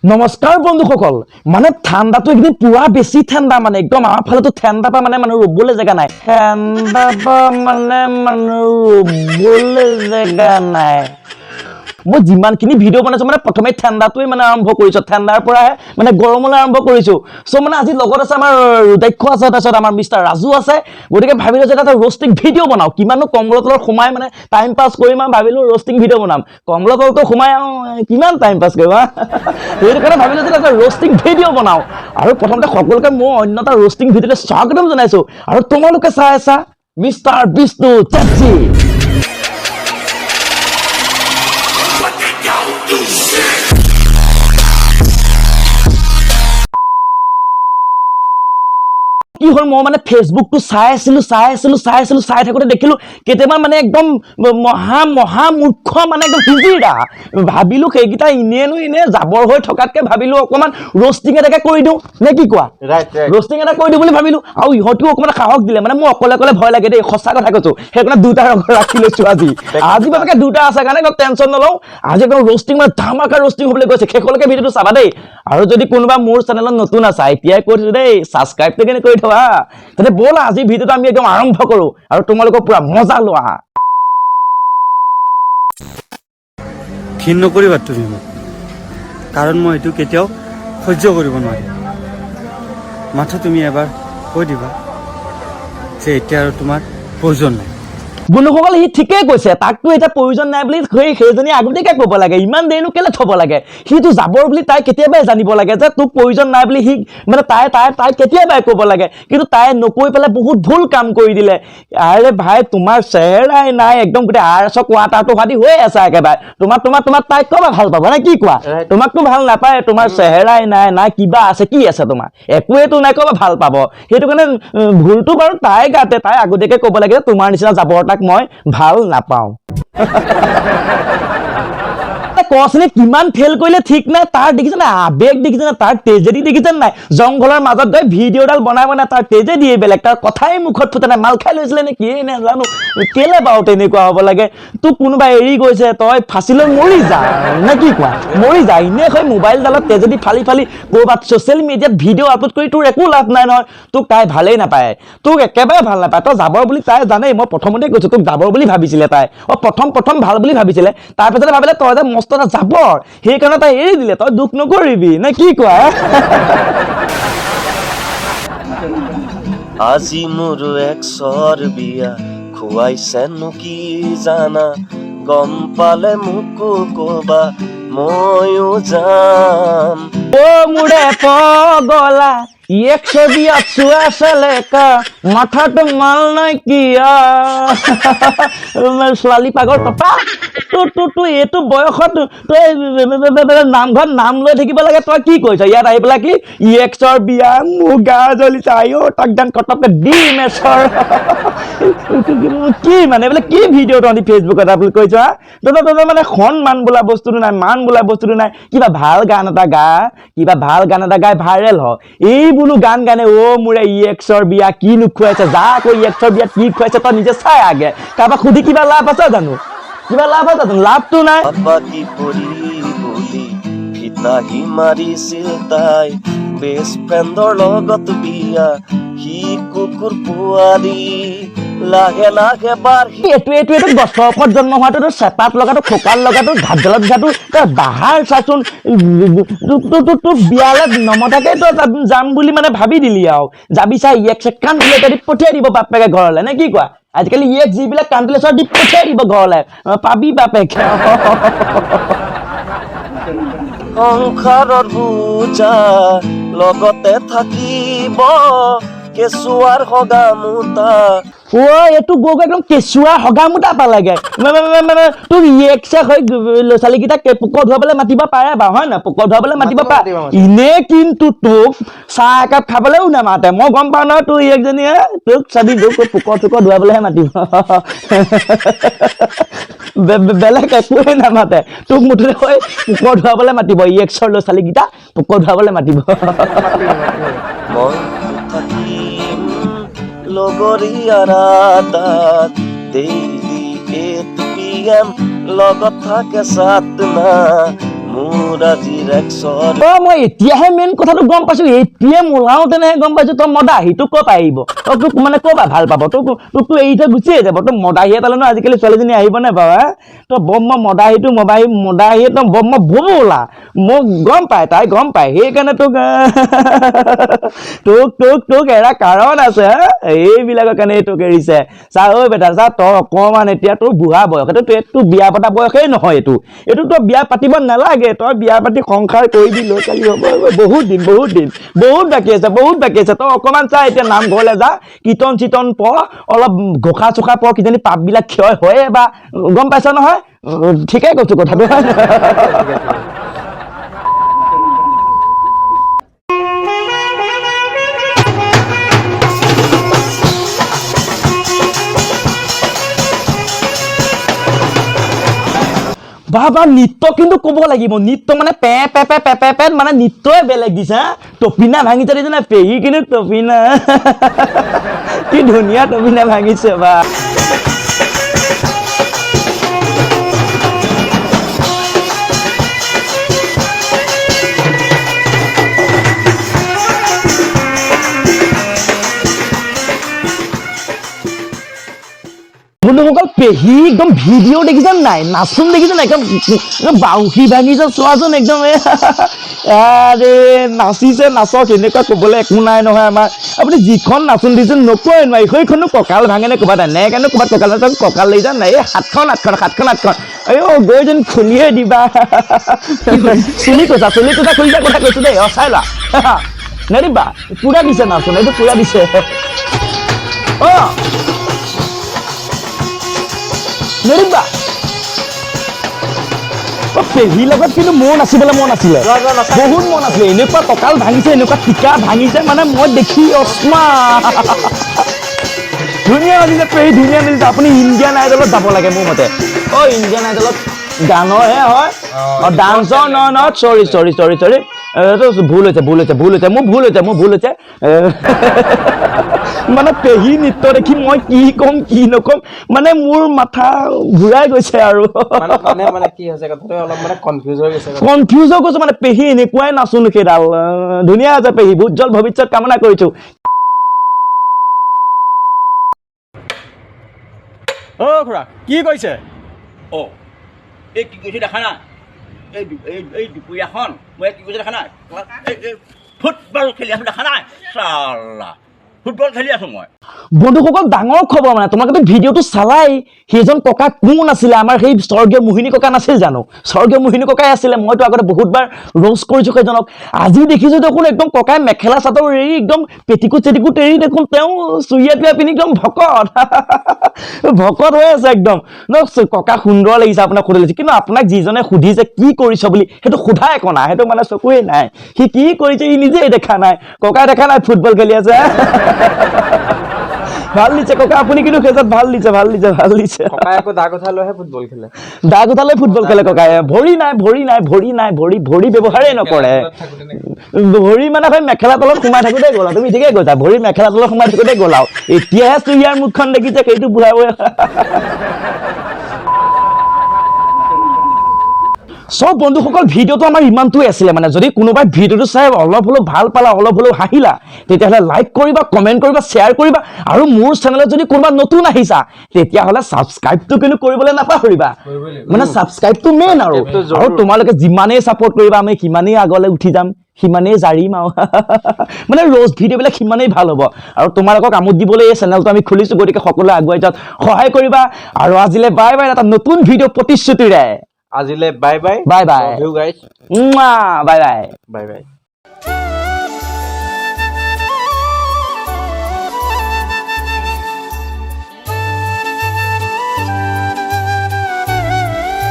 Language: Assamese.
নমস্কাৰ বন্ধুসকল। মানে ঠাণ্ডাটো এইকেইদিন পুৰা বেছি ঠাণ্ডা, মানে একদম আমাৰ ফালেতো ঠাণ্ডা পৰা মানে মানুহ ৰ'বলৈ জেগা নাই, ঠাণ্ডা পৰা মানে মানুহ ৰ'বলৈ জেগা নাই। মই যিমানখিনি ভিডিঅ' বনাইছো মানে প্ৰথমে ঠাণ্ডাটোৱে মানে আৰম্ভ কৰিছো, ঠাণ্ডাৰ পৰাহে মানে গৰমলৈ আৰম্ভ কৰিছো। চ' মানে আজি লগত আছে আমাৰ ৰুদ্ৰাক্ষ আছে, তাৰপিছত আমাৰ মিষ্টাৰ ৰাজু আছে। গতিকে ভাবিলো যে এটা ৰ'ষ্টিং ভিডিঅ' বনাওঁ, কিমাননো কম্বলৰ তলত সোমাই মানে টাইম পাছ কৰিম আৰু ভাবিলো ৰ'ষ্টিং ভিডিঅ' বনাম। কম্বলৰ তলতো সোমাই আৰু কিমান টাইম পাছ কৰিম, হা? সেইটো কাৰণে ভাবিলো যে এটা ৰ'ষ্টিং ভিডিঅ' বনাওঁ। আৰু প্ৰথমতে সকলোকে মই অন্য এটা ৰ'ষ্টিং ভিডিঅ'লৈ স্বাগতম জনাইছো আৰু তোমালোকে চাই আছা মিষ্টাৰ বিষ্ণু চেত্ৰী। কি হ'ল, মই মানে ফেচবুকটো চাই আছিলো চাই আছিলো চাই আছিলো, চাই থাকোঁতে দেখিলো কেইটামান মানে একদম মহা মহা মূৰ্খ, মানে একদম হিজিৰা। ভাবিলো সেইকেইটা এনেইনো এনেই জাবৰ হৈ থকাতকে ভাবিলো অকণমান ৰ'ষ্টিং এটাকে কৰি দিওঁ, নে কি কোৱা? ৰাইট। ৰ'ষ্টিং এটা কৰি দিওঁ বুলি ভাবিলো আৰু ইহঁতিও অকণমান সাহস দিলে। মানে মোৰ অকলে অকলে ভয় লাগে দেই, সঁচা কথা কৈছো। সেইকাৰণে দুটা ৰঙৰ ৰাখি লৈছো আজি। আজি বাপেকে দুটা আছে কাৰণে একদম টেনশ্যন নলওঁ। আজি একদম ৰ'ষ্টিং মানে ধামাকা ৰ'ষ্টিং হ'বলৈ গৈছে। শেষলৈকে ভিডিঅ'টো চাবা দেই। আৰু যদি কোনোবা মোৰ চেনেলত নতুন আছা, এতিয়াই কৈ থৈছো দেই, ছাবস্ক্ৰাইবটো কেনে কৰি থবা। তেন্তে ব'লা আজি ভিডিঅ'টো আমি একদম আৰম্ভ কৰোঁ আৰু তোমালোকৰ পুৰা মজা লোৱা। ঘিণ নকৰিবা তুমি মোক, কাৰণ মই এইটো কেতিয়াও সহ্য কৰিব নোৱাৰিম। মাথো তুমি এবাৰ কৈ দিবা যে এতিয়া আৰু তোমাৰ প্ৰয়োজন নাই। বন্ধুসকল, সি ঠিকেই কৈছে, তাকতো এতিয়া প্ৰয়োজন নাই বুলি সেইজনী আগতীয়াকে ক'ব লাগে, ইমান দেৰিনো কেলে থ'ব লাগে? সিটো যাবৰ বুলি তাই কেতিয়াবাই জানিব লাগে যে তোক প্ৰয়োজন নাই বুলি। সি মানে তাই তাই তাই কেতিয়াবাই ক'ব লাগে, কিন্তু তাই নকৈ পেলাই বহুত ভুল কাম কৰি দিলে। আৰে ভাই, তোমাৰ চেহেৰাই নাই, একদম গোটেই আৰ এছৰ কোৱাৰ্টাৰটো হোৱাদি হৈ আছে একেবাৰে। তোমাক তোমাক তোমাক তাই ক'বা ভাল পাব নে কি কোৱা? তোমাকতো ভাল নাপায়। তোমাৰ চেহেৰাই নাই, নাই কিবা আছে, কি আছে তোমাৰ? একোৱেতো নাই, ক'বা ভাল পাব? সেইটো কাৰণে ভুলটো বাৰু তাই গাতে, তাই আগতীয়াকে ক'ব লাগে যে তোমাৰ নিচিনা জাবৰ তাক মই ভাল নাপাওঁ। কচোন, কিমান ফেইল কৰিলে ঠিক নাই। তাৰ দেখিছে নাই আবেগ, দেখিছে নাই তাৰ ট্ৰেজেডি, দেখিছে নাই জংঘলৰ মাজত গৈ ভিডিঅ'ডাল বনাই বনাই তাৰ ট্ৰেজেডিয়ে বেলেগ। তাৰ কথাই মুখত ফুটা নাই, মাল খাই লৈছিলে নে কি নাজানো। কেলে বাৰু তেনেকুৱা হ'ব লাগে? তোক কোনোবা এৰি গৈছে, তই ফাঁচি লৈ মৰি যা, নে কি কোৱা? মৰি যা। এনেই হৈ মোবাইলডালত ট্ৰেজেডি ফালি ফালি ক'ৰবাত ছ'চিয়েল মিডিয়াত ভিডিঅ' আপলোড কৰি তোৰ একো লাভ নাই নহয়। তোক তাই ভালেই নাপায়, তোক একেবাৰে ভাল নাপায়। তই যাবৰ বুলি তাই জানেই, মই প্ৰথমতে কৈছোঁ, তোক যাবৰ বুলি ভাবিছিলে তাই। অ, প্ৰথম প্ৰথম ভাল বুলি ভাবিছিলে, তাৰপিছতে ভাবিলে তই যে মস্ত এটা জাবৰ, সেইকাৰণে তাই এৰি দিলে। তই দুখ নকৰিবি, নে কি কোৱা? আজি মোৰ এক্সৰ বিয়া, খুৱাইছেনো কি জানা? গম পালে মোকো কবা, ময়ো যাম। অ মোৰে পগলা, একশো বিয়া চুৱা চেলেকা, মাথাটো মাল নাইকিয়া। ছোৱালী পাগল টপা। তোৰ তোৰ তোৰ এইটো বয়সত তই নামঘৰত নাম লৈ থাকিব লাগে। তই কি কৰিছ ইয়াত আহি পেলাই? কি ইএক্সৰ বিয়া, মোৰ গা জ্বলিছে, আইঅ তাক দান কটককে দিম এচৰ। কি মানে এইবিলাক কি ভিডিঅ' তহঁতি ফেচবুকত আপলোড কৰিছ, হা? তহঁতৰ তহঁতৰ মানে সন্মান বোলা বস্তুটো নাই, মান বোলা বস্তুটো নাই। কিবা ভাল গান এটা গা, কিবা ভাল গান এটা গাই ভাইৰেল হ। এই বোলো গান গানে, অ' মোৰে ই এক্সৰ বিয়া কি নোখুৱাইছে, যা আকৌ ই এক্সৰ বিয়াত কি খুৱাইছে তই নিজে চাই আগে। কাৰোবাক সুধি কিবা লাভ আছে জানো? কিবা লাভ আছে জানো? লাভটো নাই। বাকী পৰি বুলি ফিতাহি মাৰিছিল তাই, বেষ্ট ফ্ৰেণ্ডৰ লগত বিয়া, সি কুকুৰ পোৱালি লাহে লাহে বাঢ়ি এইটো এইটো এইটো গছৰ ওপৰত জন্ম হোৱাটো, তোৰ চেপাত লগাটো, খোকাত লগাটো, ঘাটডালত উঠাটো, তই বাহাৰ চাচোন। তোৰ বিয়ালে নমতাকে তই যাম বুলি মানে ভাবি দিলি আৰু যাবি চাই, ইয়েক কাণ্টুলেটাৰ দি পঠিয়াই দিব বাপেকে ঘৰলে, নে কি কোৱা? আজিকালি ইয়েক যিবিলাক কাণ্টুলেচৰ দি পঠিয়াই দিব ঘৰলে, পাবি বাপেকে। সংসাৰৰ বোজা লগতে থাকিব, কেঁচুৱাৰ সগামোতা। অ এইটো গৈ একদম কেঁচুৱা হগামুতা পালেগে। মানে তোৰ ইয়েকছে হৈ ল'ৰা ছোৱালীকেইটাক পোক ধুৱাবলৈ মাতিব পাৰে বাৰু, হয় নহয়? পোক ধুৱাবলৈ মাতিব পাৰে এনেই, কিন্তু তোক চাহ একাপ খাবলৈও নামাতে। মই গম পাওঁ নহয়, তোৰ ইয়েকজনীয়ে তোক চাবি, তোক পোক চোক ধুৱাবলৈহে মাতিব, বেলেগ একোৱেই নামাতে। তোক মুঠতে হৈ পোক ধুৱাবলৈ মাতিব, ইয়েক্সৰ ল'ৰা ছোৱালীকেইটা পোক ধুৱাবলৈ মাতিব। মই থাকিম লগৰীয়াৰ আড্ডাত, ডেইলি 8 PM লগত থাকে সাতনা। মোৰ আজিৰ একচৰ। অ, মই এতিয়াহে মেইন কথাটো গম পাইছো। এতিয়াই ওলাওঁতেনেহে গম পাইছো। তই মদাহীটো ক'ৰ পৰা আহিব? তই তোক মানে ক'ৰ পৰা ভাল পাব? তোকতো এৰি থৈ গুচিয়ে যাব। তই মদাহী এটালৈনো আজিকালি ছোৱালীজনী আহিবনে বাৰু? হা, তই বৰ মই মদাহীটো মদাহী মদাহী একদম বৰ মই ববলা। মোক গম পায়, তাই গম পায়, সেইকাৰণে তোক তোক তোক তোক এৰা কাৰণ আছে। হা, এইবিলাকৰ কাৰণে তোক এৰিছে। চা ঐ বেটা, চা, তই অকণমান এতিয়া তোৰ বুঢ়া বয়স, এইটো তোৰ বিয়া পতা বয়সেই নহয়। এইটো তই বিয়া পাতিব নালাগে। তই বিয়া পাতি সংসাৰ কৰিবি, লৈ কালি হ'ব। বহুত দিন, বহুত দিন, বহুত বাকী আছে, বহুত বাকী আছে। তই অকণমান চা, এতিয়া নামঘৰলৈ যা, কীৰ্তন চীৰ্তন পঢ়, অলপ ঘোষা চোষা পঢ়, কিজানি পাপবিলাক ক্ষয় হয়ে বা। গম পাইছ নহয়? ঠিকেই কৈছো কথাটো। বা বা, নৃত্য কিন্তু ক'ব লাগিব, নৃত্য মানে pay pay pay pay pay pay, মানে নৃত্যই বেলেগ দিছে। হা, টপিনা ভাঙিছে, দিছে নাই পেহী? কিন্তু টপিনা কি ধুনীয়া টপিনা ভাঙিছে বা। বন্ধুসকল, পেহী একদম ভিডিঅ' দেখিছা নাই? নাচোন দেখিছা নাই? একদম একদম বাউসী ভাঙিছে, চোৱাচোন একদম। আৰে নাচিছে, নাচক, এনেকুৱা ক'বলৈ একো নাই নহয় আমাৰ। আপুনি যিখন নাচোন দিছে নকয় নোৱাৰি। সেইখনো কঁকাল ভাঙে নে ক'ৰবাত, এনেকেনো ক'ৰবাত কঁকাল ভাঙে, কঁকাল লাগিছে নাই? এই সাতখন আঠখন, সাতখন আঠখন, আইঅ গৈ যেন খুলিয়ে দিবা। চুলি কোচা, চুলি কোচা খুলি দিয়া কথা কৈছো দেই। অ, চাই লোৱা, নেদিবা। পুৰা দিছে নাচোন, এইটো পুৰা দিছে। অ, নেৰিবা। অ, পেহীৰ লগত কিন্তু মোৰ নাচিবলৈ মন আছিলে, বহুত মন আছিলে। এনেকুৱা কঁকাল ভাঙিছে, এনেকুৱা টিকা ভাঙিছে, মানে মই দেখি অস্মা। ধুনীয়া নাচিছে পেহী, ধুনীয়া নাচিছে। আপুনি ইণ্ডিয়ান আইডলত যাব লাগে মোৰ মতে। অ, ইণ্ডিয়ান আইডলত গানৰহে হয়, অ, ডান্সৰ নহয় নহয়। চৰি চৰি চৰি চৰি, এইটো ভুল হৈছে, ভুল হৈছে, ভুল হৈছে, মোৰ ভুল হৈছে, মোৰ ভুল হৈছে। মানে পেহী নৃত্য দেখি মই কি ক'ম কি নক'ম, মানে মোৰ মাথা ঘূৰাই গৈছে আৰু। মানে মানে মানে কি হৈছে কথাটো, অলপ মানে কনফিউজ হৈ গৈছে। কনফিউজ হৈ গৈছো। মানে পেহী এনেকুৱাই নাচোন সেইডাল। ধুনীয়া আছে পেহী, উজ্জ্বল ভৱিষ্যত কামনা কৰিছো। অ খুৰা, কি কৈছে? অ, এই কি কৈছে দেখা নাই? এই এই এই দুপৰীয়াখন মই কি কৈছে দেখা নাই? এই ফুটবল খেলি আছো দেখা নাই? চালা ফুটবল খেলি আছো মই। বন্ধুসকল, ডাঙৰ খবৰ, মানে তোমালোকে ভিডিঅ'টো চালাই, সেইজন ককা কোন আছিলে? আমাৰ সেই স্বৰ্গীয় মোহিনী ককা নাছিল জানো? স্বৰ্গীয় মোহিনী ককাই আছিলে। মইতো আগতে বহুতবাৰ ৰ'জ কৰিছো সেইজনক। আজি দেখিছো দেখোন একদম ককাই মেখেলা চাদৰ এৰি, একদম পেটিকোট চেটিকোট এৰি দেখোন তেওঁ চুৰিয়া তুৰিয়া পিন্ধি একদম ভকত ভকত হৈ আছে একদম। ন ককা, সুন্দৰ লাগিছে আপোনাক সুধি লাগিছে। কিন্তু আপোনাক যিজনে সুধিছে কি কৰিছ বুলি, সেইটো সোধা একো নাই, সেইটো মানে চকুৱেই নাই। সি কি কৰিছে সি নিজেই দেখা নাই, ককাই দেখা নাই ফুটবল খেলি আছে। ভাল দিছে ককা আপুনি, কিন্তু সেইজাত ভাল দিছে, ভাল দিছে, ভাল দিছে। ককাই আকৌ দা কথা লৈহে ফুটবল খেলে। দা কোঠালৈ ফুটবল খেলে ককাই। ভৰি নাই, ভৰি নাই, ভৰি নাই, ভৰি ভৰি ব্যৱহাৰেই নকৰে। ভৰি মানে সেই মেখেলা তলত সোমাই থাকোঁতে গ'ল আৰু। তুমি ঠিকেই কৈছা, ভৰি মেখেলা তলত সোমাই থাকোঁতে গ'ল আৰু। এতিয়াহে চুৰিয়াৰ মুখখন দেখিছে সেইটো বুঢ়া বয়স। চব বন্ধুসকল, ভিডিঅ'টো আমাৰ ইমানটোৱে আছিলে। মানে যদি কোনোবাই ভিডিঅ'টো চাই অলপ হ'লেও ভাল পালা, অলপ হ'লেও হাঁহিলা, তেতিয়াহ'লে লাইক কৰিবা, কমেণ্ট কৰিবা, শ্বেয়াৰ কৰিবা। আৰু মোৰ চেনেলত যদি কোনোবা নতুন আহিছা, তেতিয়াহ'লে ছাবস্ক্ৰাইবটো কিন্তু কৰিবলৈ নাপাহৰিবা। মানে ছাবস্ক্ৰাইবটো মেইন আৰু। আৰু তোমালোকে যিমানেই ছাপৰ্ট কৰিবা, আমি সিমানেই আগলৈ উঠি যাম, সিমানেই জাৰিম আৰু মানে ৰ'জ ভিডিঅ'বিলাক সিমানেই ভাল হ'ব। আৰু তোমালোকক আমোদ দিবলৈ এই চেনেলটো আমি খুলিছোঁ, গতিকে সকলোৱে আগুৱাই যোৱাত সহায় কৰিবা। আৰু আজিলৈ বাই বাই, এটা নতুন ভিডিঅ' প্ৰতিশ্ৰুতিৰে। আজিলে bye bye. Bye bye. You guys. Bye bye. Bye bye.